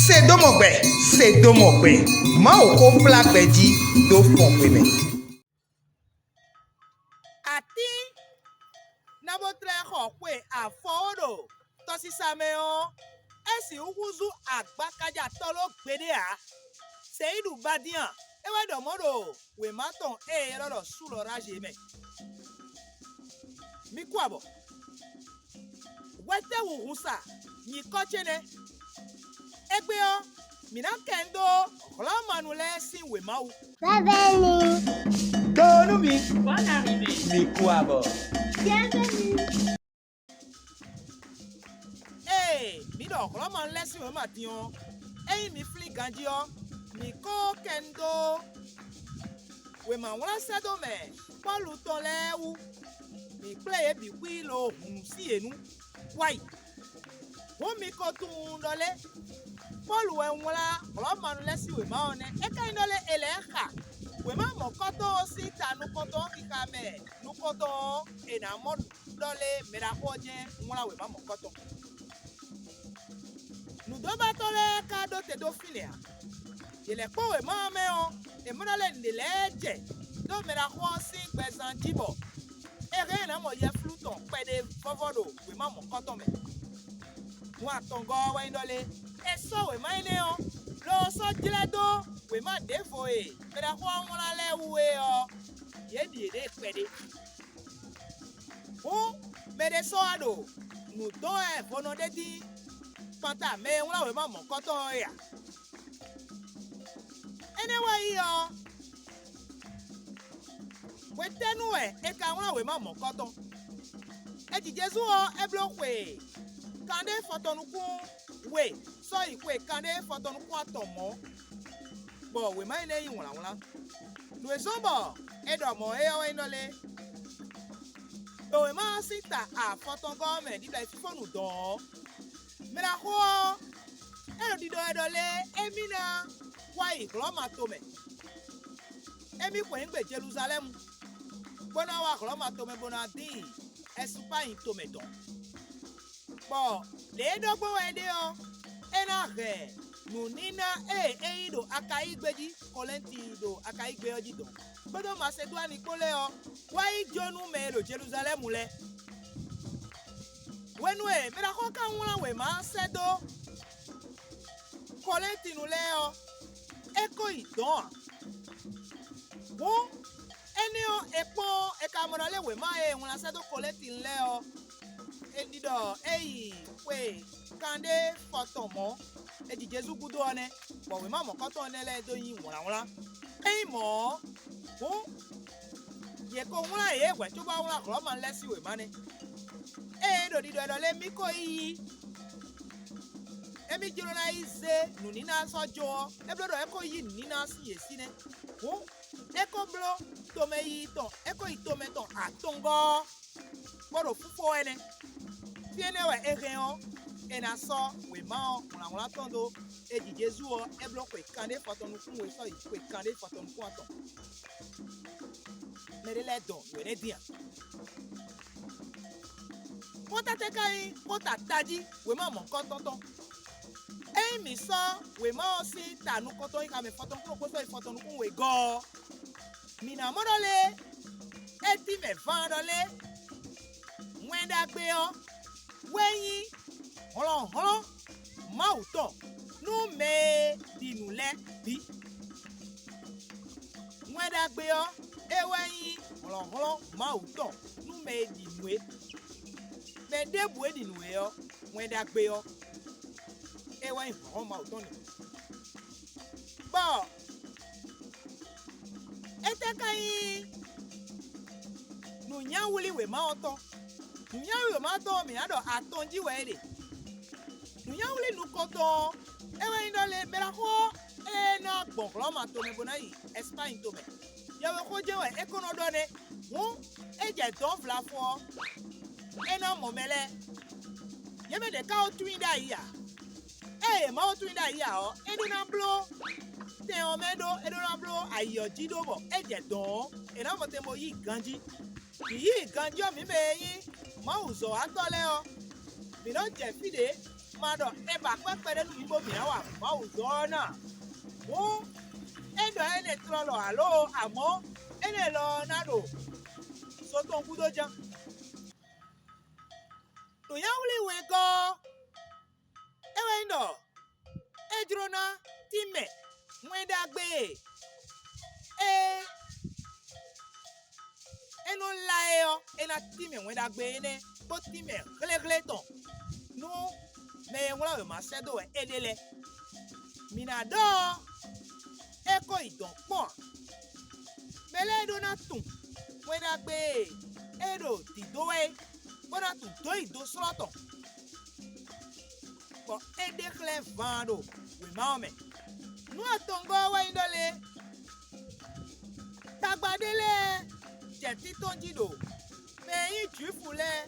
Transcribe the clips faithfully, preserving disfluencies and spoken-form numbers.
Se dó mɔ gbɛ, se dó mɔ gbɛ. Mawu xó kplá gbɛ jí dó fɔn xwe mɛ. Atín ná bó tlɛ xɔ xwe afɔ ó ɖo tɔsisa mɛ ɔ́, é sixú húzú agbakajatɔ́ ló gbeɖé ǎ. Seyíɖu Badían, é wɛ ɖɔ mɔ̌ ɖo wěma tɔn e è ylɔ́ ɖɔ Sulɔrázi é mɛ. Mi kú abɔ. Hwetɛ́nu hun sa nyǐkɔ ce nɛ́? Égbé ɔ́, mǐ ná kɛ nu dó Hlɔ̌manu lɛ́ɛ sín wěma wú. Bienvenue. Donu mi. Bonne arrivée. Mi kú abɔ. Bienvenue. Ée mǐ ɖɔ Hlɔ̌manu lɛ́ɛ sín wěma din ɔ́, ényí mi flín ganjí ɔ́, mǐ kó kɛ nu dó wěmawlán sɛ́ dó mɛ Pɔ́lu tɔn lɛ́ɛ wú. Mǐ kplé yě bǐ xwí lo hǔn nú sí yě nu wá yi. Hǔn mi ko tunwun ɖɔ lé? Pɔ́lu wɛ wlán Hlɔ̌manu lɛ́ɛ sín wěma ɔ́ nɛ́. É ka nyí ɖɔ lé è lɛ̌ xa wěma mɔ̌kɔtɔn ɔ́ sín ta nukɔntɔn ɔ́ xixa mɛ nukɔntɔn ɔ́, è nǎ mɔ ɖɔ lé mɛ ɖaxó ɔ́ jɛ́n wlán wěma mɔ̌kɔtɔn. Nǔdóbatɔ́ lɛ́ɛ ka ɖó te dó fínɛ́ ǎ. Yě lɛ́ kpɔ́n wěma ɔ́ mɛ ɔ́, è mɔ ɖɔ lé nǔɖé lɛ́ɛ jɛ dó mɛ ɖaxó ɔ́ sín gbɛzán jí bɔ é hɛn ná mɔ yɛflú tɔn kpɛɖé vɔ́vɔ́ ɖo wěma mɔ̌kɔtɔn mɛ. Nǔ atɔngɔ́ ɔ́ wɛ nyí ɖɔ lé: è sɔ́ wěma énɛ́ ɔ́, lo ɔ́ sɔ́ jlɛ́ dó wěma ɖěvo e mɛ ɖaxó ɔ́ wlán lɛ́ɛ wú é ɔ́, yě ɖi yěɖée kpɛɖé. Hǔn, mɛɖé sɔ́ wá ɖo nǔ dɔn wɛ vo nɔ ɖe dín kpanta mɛ e wlán wěma mɔ̌kɔtɔn ɔ́ é a? Énɛ́ wɛ nyí ɔ́, hwetɛ́nu wɛ è ka wlán wěma mɔ̌kɔtɔn? É ji Jezu ɔ́, é bló xwe kanɖé fɔtɔn nukún we sɔ́ yi xwe kanɖé fɔtɔn nukún atɔn mɔ̌, bɔ wěma énɛ́ nyí wlǎnwlán. Nǔ e zɔ́n bɔ è ɖɔ mɔ̌ é ɔ́ wɛ nyí ɖɔ lé: ɖo wěma ɔ́ sín ta afɔtɔngɔ́ ɔ́ mɛ ɖiɖɔ e fífónu dɔn ɔ́, mɛ ɖaxó ɔ́, é ɖo ɖiɖɔ wɛ ɖɔ lé émí ná wá yi Hlɔ̌ma tomɛ. Émí xweyǐgbe Jeluzalɛ́mu, bó ná wá Hlɔ̌ma tomɛ bó ná dín yi Ɛsipányi tomɛ dɔn. Bɔ lě e ɖɔ gbɔn wɛ é ɖe ɔ́, é ná hɛn nǔníná e é yí ɖo Akayígbe jí, Kolɛ́nti ɖo Akayígbe ɔ́ jí dɔn, kpódó Masedwani kpó lɛ́ɛ ɔ́, wá yi jó nú mɛ e ɖo Jeluzalɛ́mu lɛ́ɛ. Hwenu e mɛ ɖaxó ka wlán wěma ɔ́ sɛ́ dó Kolɛ́ntinu lɛ́ɛ ɔ́, é ko yi dɔ̌n ǎ. Hǔn, énɛ́ ɔ́, è kpɔ́n è ka mɔ ɖɔ lé wěma e è wlán sɛ́ dó Kolɛ́ntinu lɛ́ɛ ɔ́, è ɖi ɖɔ é yi xwe kanɖé fɔtɔn mɔ̌, è ji Jezu gúdo ɔ́ nɛ́, bɔ wěma mɔ̌kɔtɔn énɛ́ lɛ́ɛ dó nyí wlǎnwlán. Ényí mɔ̌ ɔ́, hǔn, yě ko wlán yě hwɛ̌ cóbɔ wlán Hlɔ̌ma lɛ́ɛ sín wěma nɛ́. Ée é ɖo ɖiɖɔ ɖɔ lé mì ko yi yí, émí jló ná yi zé nǔníná sɔ́ jó ɔ́, é bló ɖɔ é ko yí nǔníná sín yě sí nɛ́. Hǔn, é ko bló tomɛ yiyi tɔn, é ko yi tomɛ tɔn atɔngɔ́ ɔ́, bó ɖo fúfó wɛ nɛ́. Fí énɛ́ wɛ è hɛn ɔ́, è nǎ sɔ́ wěma ɔ́ wlǎnwlán tɔn dó è ji Jezu ɔ́, é bló xwe kanɖé fɔtɔn nukún we sɔ́ yi xwe kanɖé fɔtɔn nukún atɔn. Mɛɖé lɛ́ɛ dɔn nǔ énɛ́ dín a? Xóta tɛ́ ka nyí xóta tají wěma mɔ̌hunkɔtɔn tɔn? Ényí mǐ sɔ́ wěma ɔ́ sín ta nukɔntɔn yi xamɛ fɔtɔn kplɔ́n xó sɔ́ yi fɔtɔn nukún wegɔ́ ɔ́, mǐ ná mɔ ɖɔ lé é tínmɛ van ɖɔ lé Wɛn Ɖagbe ɔ́ wɛ nyí hlɔ̌nhlɔ́n Mawu tɔn nú mɛ e ɖi nǔ lɛ́ɛ bǐ. Wɛn Ɖagbe ɔ́, é wɛ nyí hlɔ̌nhlɔ́n Mawu tɔn nú mɛ e ɖi nǔ é. Mɛ ɖěbǔ e ɖi nǔ é ɔ́, Wɛn Ɖagbe ɔ́, é wɛ nyí hlɔ̌nhlɔ́n Mawu tɔn n'i. Bɔ étɛ́ ka nyí nǔnyáwlí wěma ɔ́ tɔn? Nǔnyáwlí wěma ɔ́ tɔn ɔ́, mǐ ná ɖɔ atɔn jí wɛ é ɖe. Nǔnyáwlí nukɔntɔn ɔ́, é wɛ nyí ɖɔ lé Mɛɖaxó ɔ́, é ná gbɔn Hlɔ̌ma tomɛ bó ná yi Ɛsipányi tomɛ. Yɛwexó jɛ́n wɛ é ko nɔ ɖɔ nɛ́. Hǔn, é jɛ dɔ̌n vlafɔ ɔ́, é ná mɔ mɛ lɛ́ɛ. Yě mɛ ɖě ka ó tunwun i ɖ'ayǐ ǎ. Ée Mawu tunwun i ɖ'ayǐ ǎ ɔ́, é ɖó ná bló tɛn ɔ́ mɛ ɖó, é ɖó ná bló ayǐ ɔ́ jí ɖó bɔ é jɛ dɔ̌n ɔ́, è nǎ mɔ tɛn bó yí i ganjí. Mǐ yí i ganjí ɔ́, mǐ mɛ e nyí Mawu zɔ̌watɔ́ lɛ́ɛ ɔ́, mǐ nɔ́ jɛ fí ɖě ma ɖɔ é ba akwɛ́ kpɛɖé nú mǐ bó mǐ ná wa Mawuzɔ́ ɔ́ ná. Hǔn é ɖɔ énɛ́ tlɔlɔ alo amɔ̌ énɛ́ lɔ ɔ́ ná ɖo so tɔn gúdo ján. Nǔnywɛ́wlí wɛngɔ́ ɔ́, é wɛ nyí ɖɔ é jló ná tínmɛ Wɛn Ɖagbe e é é nɔ lá é ɔ́, é ná tínmɛ Wɛn Ɖagbe énɛ́ kpó tínmɛ hlɛ́nhlɛ́n tɔn nú mɛ e wlán wěma sɛ́ dó wɛ é ɖe lɛ́ɛ. Mǐ ná ɖɔ ɔ́, é ko yi dɔ̌n kpɔ́n ǎ. Mɛ lɛ́ɛ ɖó ná tunwun Wɛn Ɖagbe e é ɖo dǐdó wɛ é, bó ná tunwun dǒ yi dó slɔ́ tɔn, bɔ é ɖe xlɛ́ van ɖo wěma ɔ́ mɛ. Nǔ atɔngɔ́ ɔ́ wɛ nyí ɖɔ lé: tagba ɖé lɛ́ɛ jɛ títɔn jí ɖo mɛ e nyí Jwifu lɛ́ɛ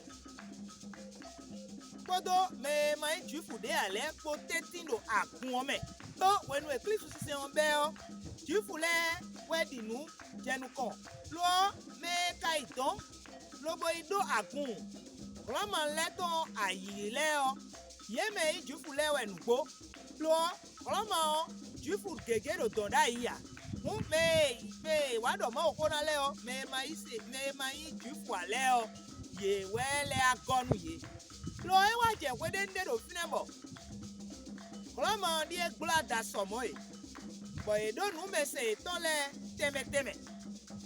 kpódó mɛ e ma nyí Jwifu ɖě ǎ lɛ́ɛ kpó tɛ́ntin ɖo agun ɔ́ mɛ. Đó hwenu e Klísu sinsɛn ɔ́ bɛ́ ɔ́, Jwifu lɛ́ɛ wɛ ɖi nǔ jɛ nukɔn; lo ɔ́, mɛ e ka yi dɔ̌n lobo yi ɖó agun Hlɔ̌ma lɛ́ɛ tɔn ayǐ lɛ́ɛ ɔ́, yě mɛ e nyí Jwifu lɛ́ɛ wɛ nǔgbó; lo ɔ́, Hlɔ̌ma ɔ́, Jwifu gěgé ɖo dɔ̌n ɖ'ayǐ ǎ. Hǔn mɛ e mɛ e è wǎ ɖɔ Mawuxó ná lɛ́ɛ ɔ́, mɛ e ma nyí se mɛ e ma nyí Jwifu ǎ lɛ́ɛ ɔ́, yě wɛ lɛ́ wá gɔ́ nú yě. Lo ɔ́, é wá jɛ hweɖénu ɖé ɖo fínɛ́ bɔ Hlɔ̌ma ɔ́ ɖíe gbló ada sɔ mɔ̌ e, bɔ yě ɖó nǔmɛsɛn yětɔn lɛ́ɛ tɛnmɛ tɛnmɛ.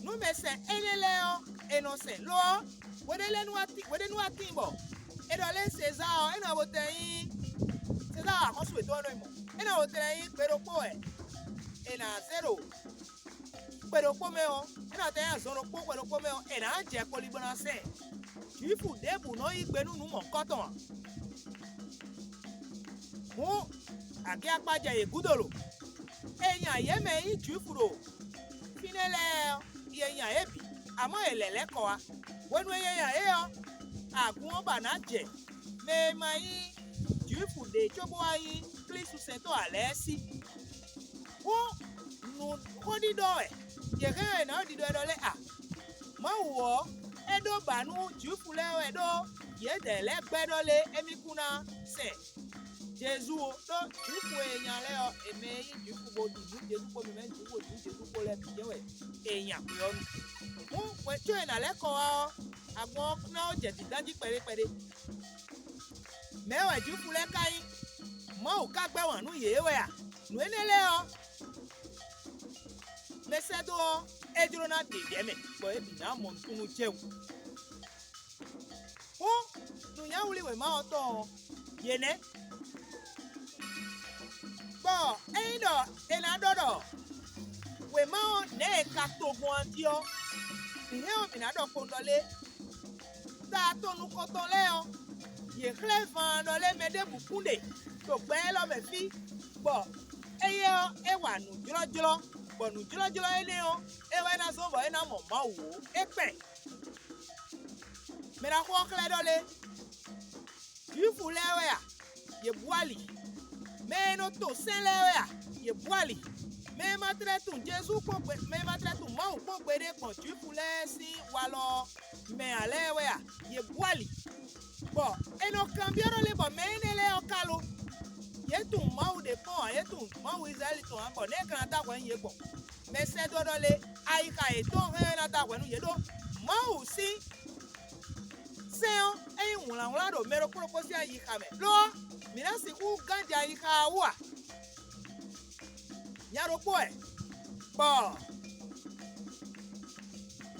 Nǔmɛsɛn énɛ́ lɛ́ɛ ɔ́, è nɔ sɛn; lo ɔ́, hweɖénu wá tín bɔ è ɖɔ lé Sezaa ɔ́, é nɔ bo tlɛ nyí Sezaa axɔ́sú yětɔn ɔ́ nɔ nyí mɔ̌; é nɔ bo tlɛ nyí gbe ɖokpó wɛ è nǎ zé ɖo xwe ɖokpó mɛ ɔ́, é nɔ tlɛ nyí azɔn ɖokpó xwe ɖokpó mɛ ɔ́, è nǎ jɛ kpoli bó ná sɛn. Jwifu ɖěbǔ nɔ yí gbe nú nǔ mɔ̌hunkɔtɔn ǎ. Hǔn, agiakpa jɛ yě gúdo lo. È nya yě mɛ e nyí Jwifu ɖo fínɛ́ lɛ́ɛ ɔ́, yě nya yě bǐ, amɔ̌ yě lɛ̌ lɛ́ kɔ wá. Hwenu e è nya yě ɔ́, agun ɔ́ ba ná jɛ mɛ e ma nyí Jwifu ɖě cóbó wá nyí Klísu sɛntɔ́ ǎ lɛ́ɛ sí. Hǔn, nǔ xó ɖiɖɔ wɛ yě hɛn ɔ́, è nǎ ɖiɖɔ ɖɔ lɛ́ɛ a? Mawu ɔ́, é ɖó ba nú Jwifu lɛ́ɛ wɛ ɖó yědɛɛ lɛ́ɛ gbɛ́ ɖɔ lé émí kún ná sɛ Jezu ó, ɖó Jwifu e è nya lɛ́ɛ ɔ́, è mɛ e nyí Jwifu bó ɖu nǔ Jezu kpó mɛ Jwifu ɖu Jezu kpó lɛ́ɛ bǐ jɛ́n wɛ è nya xwe ɔ́ nu. Hǔn hwɛ̌ có è nǎ lɛ́ kɔ wá ɔ́, agbɔn ɔ́ ná ó jɛ dǐndán jí kpɛɖé kpɛɖé. Mɛ̌ wɛ Jwifu lɛ́ɛ ka nyí? Mawu ka gbɛ́ wǎn nú yě wɛ a? Nǔ énɛ́ lɛ́ɛ ɔ́, mɛ sɛ́ dó ɔ́, é jló ná ɖe yě mɛ, bɔ yě bǐ ná mɔ nukúnnú jɛ wǔ. Hǔn, nǔnywɛ́wlí wěma ɔ́ tɔn ɔ́, yě nɛ́. Bɔ ényí ɖɔ è nǎ ɖɔ ɖɔ wěma ɔ́ nɛ̌ è ka to gbɔn ɔ́ jí ɔ́, mǐ hɛn ɔ́, mǐ ná ɖɔ kpowun ɖɔ lé: ta to nukɔntɔn lɛ́ɛ ɔ́, yě xlɛ́ vaan ɖɔ lé mɛ ɖěbǔ kún ɖe ɖo gbɛ élɔ́ mɛ fí, bɔ éyɛ́ ɔ́, é wa nǔjlɔ́jlɔ́, bɔ nǔjlɔ́jlɔ́ énɛ́ ɔ́, é wɛ ná zɔ́n bɔ é ná mɔ Mawu ó. É kpɛn. Mɛ ɖaxó ɔ́ xlɛ́ ɖɔ lé: Jwifu lɛ́ɛ wɛ a? Yě bú ali. Mɛ e nɔ to sɛ́n lɛ́ɛ wɛ a? Yě bú ali. Mɛ e ma tlɛ tunwun Jezu kpó gbe, mɛ e ma tlɛ tunwun Mawu kpó gbeɖé gbɔn Jwifu lɛ́ɛ sín walɔ ɔ́ mɛ ǎ lɛ́ɛ wɛ a? Yě bú ali. Bɔ è nɔ kanbyɔ́ ɖɔ lé bɔ mɛ énɛ́ lɛ́ɛ ɔ́ ka lo? Yě tunwun Mawu ɖě kpɔ́n ǎ, yě tunwun Mawu Izlayɛ́li tɔn ǎ, bɔ nɛ̌ è ka ná dó ahwɛ nú yě gbɔn? Mɛ sɛ́ dó ɖɔ lé: ayixa yětɔn hɛn ɔ́ ná dó ahwɛ nú yě ɖó Mawu sín sɛ́n ɔ́, é nyí wlǎnwlán ɖo mɛ ɖokpó ɖokpó sín ayixa mɛ. Lo ɔ́, mǐ ná sixú gán jɛ ayixa ɔ́ wú a? Nya ɖokpó wɛ, bɔ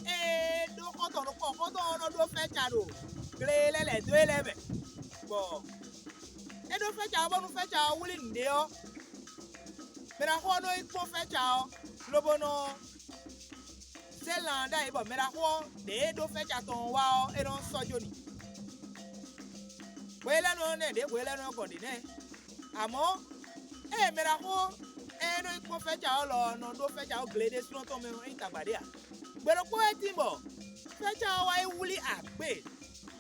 é ɖó xɔ́ntɔn ɖokpó, xɔ́ntɔn ɔ́ nɔ ɖó fɛ́ca ɖo gle e lɛ́ lɛ̌ dó é lɛ́ɛ mɛ, bɔ é ɖó fɛ́ca ɔ́, bónú fɛ́ca ɔ́ wlí nǔɖé ɔ́, mɛ ɖaxó ɔ́ nɔ yi kpɔ́n fɛ́ca ɔ́, lobo nɔ zé lan ɔ́ ɖ'ayǐ, bɔ mɛ ɖaxó ɔ́ ɖě e ɖó fɛ́ca tɔn ɔ́ wá ɔ́, é nɔ sɔ́ jó n'i. Hwelɛ́nu ɔ́ nɛ́ ɖě hwelɛ́nu ɔ́ gɔn ɖě nɛ́. Amɔ̌, ée mɛ ɖaxó e nɔ yi kpɔ́n fɛ́ca ɔ́ lɔ ɔ́ nɔ ɖó fɛ́ca ɔ́ gle ɖésúnɔ tɔn mɛ ɔ́, é nyí tagba ɖé ǎ. Gbe ɖokpó wɛ tín bɔ fɛ́ca ɔ́ wá yi wlí agbě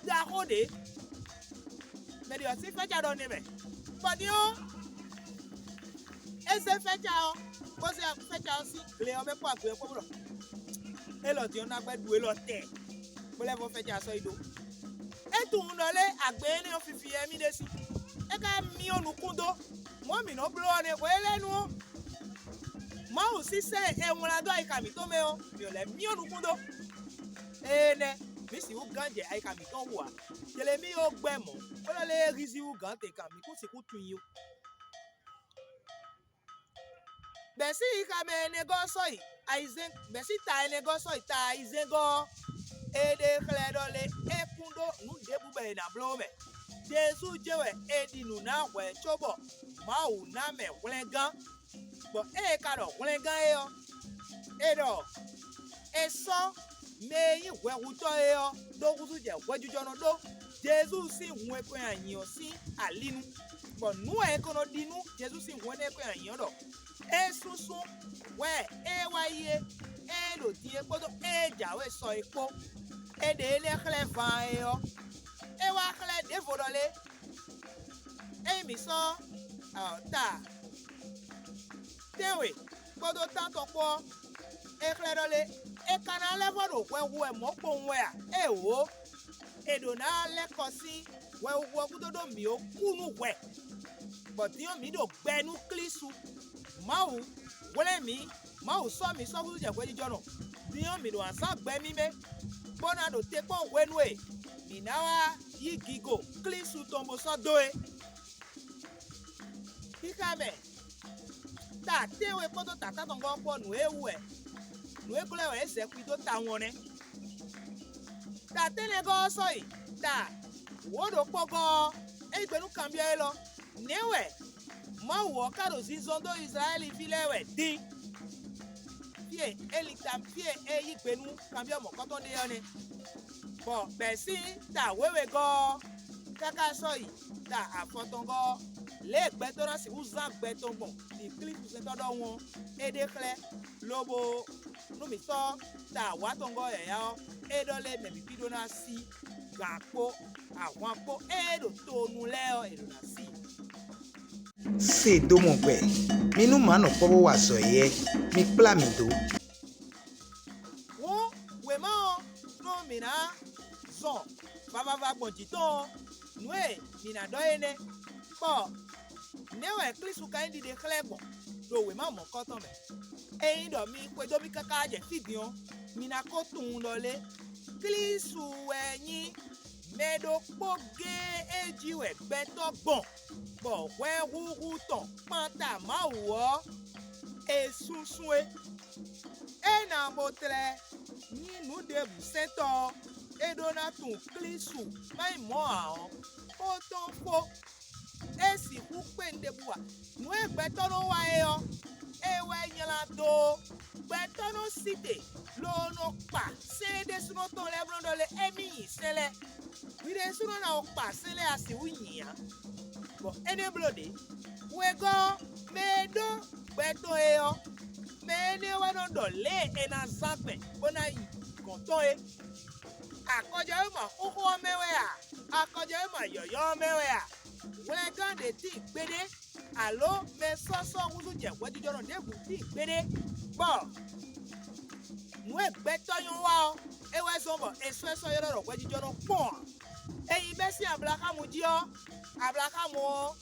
ɖaxó ɖě. Mɛ ɖě ɔ́ sín fɛ́ca ɖɔ n'i mɛ, bɔ din ɔ́, é zé fɛ́ca ɔ́, bó zé fɛ́ca ɔ́ sín gle ɔ́ mɛ kpó agbě ɔ́ kpó bó ɖɔ: Élɔ́ din ɔ́ ná gbɛ́ ɖu élɔ́ tɛɛ, bó lɛ́ vɔ́ fɛ́ca ɔ́ sɔ́ yi ɖó. É tunwun ɖɔ lé agbě énɛ́ ɔ́ fifi wɛ émí ɖe sín. É ka myɔ nukún dó. Mɔ̌ mǐ nɔ bló ɔ́ nɛ́ hwelɛ́nu ɔ́, Mawu sín sɛ́n e è wlán dó ayixa mǐtɔn mɛ ɔ́, mǐ lɛ́ myɔ nukún dó. Énɛ́, mǐ sixú gán jɛ ayixa mǐtɔn wú ǎ. Jelemíi ɔ́ gbɛ́ mɔ̌, bó nɔ lɛ́ hízí wú gǎn te kan mǐ kún sixú tunwun i ó. Bɛ̌ sín xixa mɛ ɛnɛgɔ́ ɔ́ sɔ́ yi ayizɛ́n bɛ̌ sín ta ɛnɛgɔ́ ɔ́ sɔ́ yi ta ayizɛ́ngɔ́ ɔ́, è ɖe xlɛ́ ɖɔ lě é kún ɖó nǔ ɖěbǔ bɔ è nǎ bló mɛ. Jezu jɛ́n wɛ è ɖi nǔ ná hwɛ̌ cóbɔ Mawu ná mɛ hwlɛngán, bɔ ée è ka ɖɔ hwlɛngán é ɔ́, è ɖɔ è sɔ́ mɛ e nyí hwɛhutɔ́ é ɔ́ dó húzú jɛ hwɛjijɔnɔ ɖó Jezu sín hun e kɔn nyi ayǐ ɔ́ sín ali nu, bɔ nǔ wɛ è ko nɔ ɖi nú Jezu sín hun énɛ́ e kɔn nyi ayǐ ɔ́ ɖɔ é súnsú hwɛ e wá yi é, ée ɖo din é kpódó ée jǎwe sɔ é kpó. È ɖe énɛ́ xlɛ́ van é ɔ́, é wá xlɛ́ ɖěvo ɖɔ lé: Ényí mǐ sɔ́ ta tɛ́nwe kpódó tántɔn kpó ɔ́, è xlɛ́ ɖɔ lé: É ka ná lɛ́ vɔ ɖo hwɛ hu wɛ mɔ̌ kpowun wɛ a? Éeǒ! È ɖǒ ná lɛ́ kɔ sín hwɛhuhu ɔ́ gúdo ɖó mǐ ó kú nú hwɛ, bɔ din ɔ́ mǐ ɖo gbɛ nú Klísu. Mawu hwlɛ́n mǐ, Mawu sɔ́ mǐ sɔ́ húzú jɛ hwɛjijɔnɔ. Din ɔ́ mǐ ɖo azǎn gbɛ mímɛ́, bó ná ɖo te kpɔ́n hwenu e mǐ ná wá yí gigo Klísu tɔn bó sɔ́ dó é. Xixa mɛ, ta tɛ́nwe kpódó ta tántɔngɔ́ ɔ́ kpó ɔ́, nǔ e wú wɛ nǔ e glɔ́ wɛ é zɛ xwi dó tawun ɔ́ nɛ́. Ta tɛ́nnɛgɔ́ ɔ́ sɔ́ yi ta wǒ ɖokpógɔ́ ɔ́, é yí gbe nú kanbyɔ́ élɔ́: Nɛ̌ wɛ Mawu ɔ́ ka ɖo zinzɔn dó Izlayɛ́li ví lɛ́ɛ wɛ din? Fí e é lin ta fí e é yí gbe nú kanbyɔ́ mɔ̌kɔtɔn ɖe ɔ́ nɛ́. Bɔ bɛ̌ sín ta wěwegɔ́ ɔ́ káká sɔ́ yi ta afɔtɔngɔ́ ɔ́, lě e gbɛtɔ́ ná sixú zán gbɛ tɔn gbɔn ɖi Klísusɛntɔ́ ɖɔhun ɔ́, é ɖe xlɛ́, lobo nú mǐ sɔ́ ta awǎtɔngɔ́ yǎyá ɔ́, é ɖɔ lɛ́ɛ mɛ bǐ ɖó ná sí gan kpó ahwan kpó ée ɖo to nu lɛ́ɛ ɔ́, è ɖǒ ná sí. Se dó mɔ gbɛ, mi nú mǎ nɔ kpɔ́ bó wa azɔ̌ éyɛ́, mi kplá mǐ dó. Hǔn wěma ɔ́ nú mǐ ná zɔn vavava gbɔn jǐ tɔn ɔ́, nǔ e mǐ ná ɖɔ é nɛ́. Kpɔ nɛ̌ wɛ Klísu ka nyí ɖiɖe xlɛ́ gbɔn ɖo wěma mɔ̌kɔtɔn mɛ? Ényí ɖɔ mi xwedó mì káká jɛ fí din ɔ́, mi ná ko tunwun ɖɔ lé: Klísu wɛ nyí mɛ ɖokpó géé e jí wɛ gbɛtɔ́ gbɔn, bɔ hwɛhuhu tɔn kpanta Mawu ɔ́, è súnsún é. É ná bo tlɛ nyí nǔɖěbǔsɛntɔ́ ɔ́, é ɖó ná tunwun Klísu má nyí mɔ̌ ǎ ɔ́, xó tɔn fó. É sixú kpé nǔɖěbǔ ǎ. Nǔ e gbɛtɔ́ nɔ wa é ɔ́, é wɛ nylá dó. Gbɛtɔ́ nɔ sí te, lobo nɔ kpa sɛ́n é ɖésúnɔ tɔn lɛ́ɛ bló ɖɔ lé: Émí nyi sɛ́n lɛ́ɛ. Hwi ɖésúnɔ ná ko kpa sɛ́n lɛ́ɛ a sixú nyi ǎ. Bɔ énɛ́ bló ɖě, wegɔ́ ɔ́, mɛ e ɖó gbɛ tɔn é ɔ́, mɛ énɛ́ wɛ nɔ ɖɔ lě e è nǎ zán gbɛn bó ná yi gɔ̌n tɔn é. Akɔjɔwéma xóxó ɔ́ mɛ wɛ a? Akɔjɔwéma yɔ̌yɔ́ ɔ́ mɛ wɛ a? Hwlɛngán ɖě tíin gbeɖé, alǒ mɛ sɔ́sɔ́ húzú jɛ hwɛjijɔnɔ ɖěbǔ tíin gbeɖé, bɔ nǔ e gbɛtɔ́ nyɔ́ wa ɔ́, é wɛ zɔ́n bɔ è sɔ́ ɛ sɔ́ ylɔ́ ɖɔ hwɛjijɔnɔ kpɔ́n ǎ. Ényí bɛ́ sín Ablaxámu jí ɔ́, Ablaxámu ɔ́,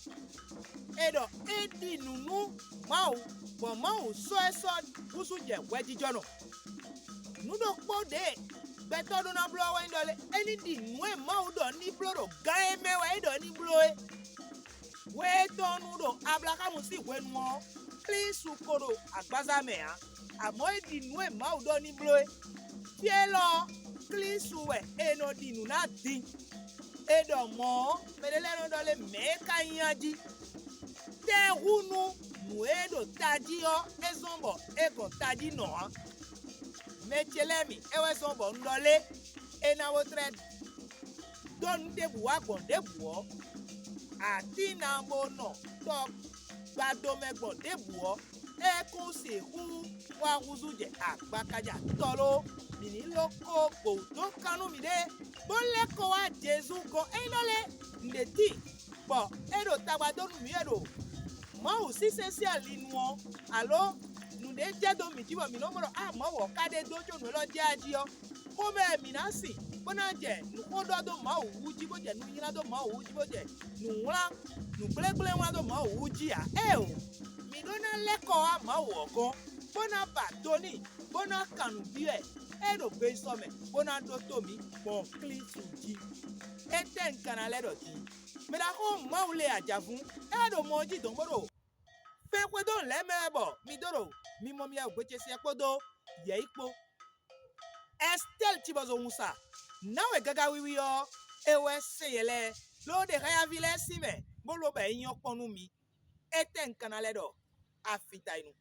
è ɖɔ é ɖi nǔ nú Mawu, bɔ Mawu sɔ́ ɛ sɔ́ húzú jɛ hwɛjijɔnɔ. Nǔ ɖokpó ɖě gbɛtɔ́ ɖó ná bló ɔ́ wɛ nyí ɖɔ lé: é ní ɖi nǔ e Mawu ɖɔ ní bló ɖo gán e mɛ wɛ é ɖɔ ní bló é. Hwe étɔn nu ɖo Ablaxámu sín hwenu ɔ́, Klísu ko ɖo agbaza mɛ ǎ, amɔ̌ é ɖi nǔ e Mawu ɖɔ ní bló é. Fí élɔ́ ɔ́, Klísu wɛ è nɔ ɖi nǔ ná din. È ɖɔ mɔ̌ ɔ́, mɛɖé lɛ́ɛ nɔ ɖɔ lé: Mɛ̌ é ka nyí a jí? Tɛ́ húnú nǔ e ɖo tají ɔ́, é zɔ́n bɔ é gɔn tají nɔ ǎ? Mɛ ce lɛ́ɛ mi, é wɛ zɔ́n bɔ un ɖɔ lé: è nǎ bo tlɛ dó nǔ ɖěbǔ wá gbɔn ɖěbǔ ɔ́, atín ná bo nɔ tɔ gbado mɛ gbɔn ɖěbǔ ɔ́, é kún sixú wá húzú jɛ agbakaja tɔ ló? Mǐ ní ló kó gbǒ dó kan nú mǐɖée, bó lɛ́ kɔ wá Jezu gɔ́n. É nyí ɖɔ lé nǔɖé tíin, bɔ é ɖo tagba dó nú mǐ wɛ ɖo Mawu sínsɛ́n sín ali nu ɔ́, alǒ nǔɖé jɛ dó mǐ jí bɔ mǐ nɔ mɔ ɖɔ á Mawu ɔ́ ka ɖe dó có nǔ élɔ́ jɛ a jí ɔ́, xomɛ wɛ mǐ ná sin, bó ná jɛ nǔxó ɖɔ dó Mawu wú jí, bó jɛ nu nylá dó Mawu wú jí, bó jɛ nǔ wlán, nǔgblégblé wlán dó Mawu wú jí ǎ. Éeǒ, mǐ ɖó ná lɛ́ kɔ wá Mawu ɔ́ gɔ́n, bó ná ba do n'i, bó ná kan nǔ byɔ́ ɛ, é ɖo gbeyísɔ mɛ, bó ná ɖótó mǐ gbɔn Klísu jí. Étɛ́ un ka ná lɛ́ ɖɔ din? Mɛ ɖaxó Mawu lě ajǎvún, é wɛ ɖo mɔ ɔ́ jí dɔ̌n bó ɖo fɛn xwedó nǔ lɛ́ɛ mɛ wɛ bɔ mi dó ɖo mimɔ miyawɛ gbe ce siɛ kpódó yɛ̌yi kpó. Ɛstɛ́li cibɔzɔhunsa, nǎwe gaga wiwi ɔ́, é wɛ sɛn yɛ lɛ́ɛ, ló ɖe xáyaví lɛ́ɛ sín mɛ, bó ló bɔ é nyɔ́ kpɔ́n nú mi. Étɛ́ un ka ná lɛ́ ɖɔ? Afitayinu.